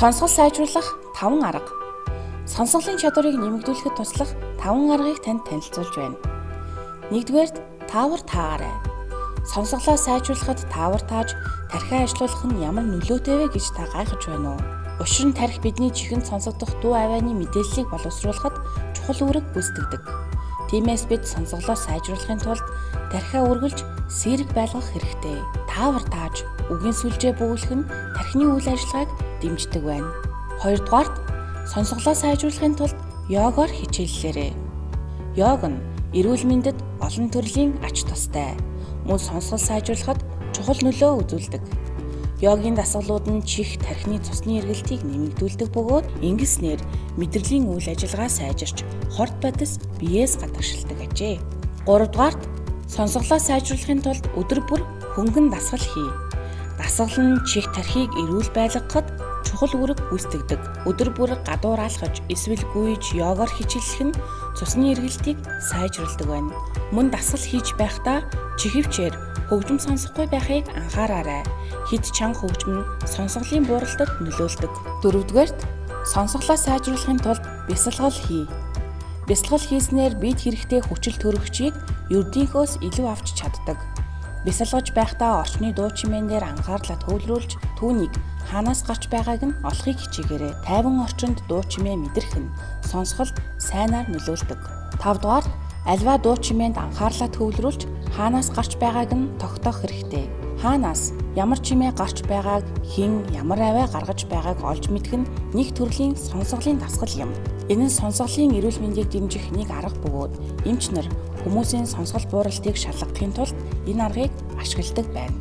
Сонсгол сайжруулах 5 арга. Сонсголын чадварыг нэмэгдүүлэхэд туслах 5 аргыг танд танилцуулж байна. Нэгдүгээрт таавар таагаарай. Сонсголоо сайжруулахад таавар тааж тархиа ажилуулах нь ямар нөлөөтэй вэ гэж та гайхаж байна уу? Учир нь тархи бидний чихэнд сонсогдох дуу авианы мэдээллийг боловсруулахад чухал үүрэг гүйцэтгэдэг. Тиймээс бид сонсголоо сайжруулахын тулд тархиа үргэлж сэрэг байлгах хэрэгтэй. Таавар тааж үгийн сүлжээ бөглөх нь тархины үйл ажиллагааг дэмждэг байна. Хоёрдугаарт сонсголоо сайжруулахын тулд йогоор хичээллээрэй. Йог нь эрүүл мэндэд олон төрлийн ач тустай. Мөн сонсгол сайжруулахад чухал нөлөө үзүүлдэг. Йогийн дасгалууд нь чих, тархины цусны эргэлтийг нэмэгдүүлдэг бөгөөд ингэснээр мэдрэлийн үйл ажиллагаа сайжирч, хорт бодис биеэс гадагшилдаг ажээ. Гуравдугаарт сонсголоо сайжруулахын тулд өдөр бүр хөнгөн дасгал хий. Дасгал нь чих тархийг эрүүл байлгахад чухал үүрэг гүйцэтгэдэг. Өдөр бүр гадуур алхаж, эсвэл гүйж, йогоор хичээллэх нь цусны эргэлтийг сайжруулдаг байна. Мөн дасгал хийж байхдаа чихвчээр хөгжим сонсохгүй байхыг анхаараарай. Хит чанга хөгжим нь сонсголын бууралтад нөлөөлдөг. Дөрөвдүгээрт сонсголоо сайжруулахын тулд бясалгал хий. Бясалгал хийснээр бид хэрэгтэй хүчил төрөгчийг ердийнхөөс илүү авч чаддаг. Бясалгаж байхдаа орчны дуу чимээн дээр анхаарлаа төвлөрүүлж түүнийг хаанаас гарч байгааг нь олохыг хичээгээрэй. Тайван орчинд дуу чимээ мэдрэх нь сонсголд сайнаар нөлөөлдөг. Тавдугаар альва дуу чимээнд анхаарлаа төвлөрүүлж хаанаас гарч байгааг нь тогтоох хэрэгтэй. Хаанаас ямар чимээ гарч байгааг, хэн ямар авиа гаргаж байгааг олж мэдэх нь нэг төрлийн сонсголын дасгал юм. Энэ нь сонсголын эрүүл мэндийг дэмжих нэг арга бөгөөд эмч нар хүмүүсийн сонсгол бууралтыг шалгахын тулд энэ аргыг ашигладаг байна.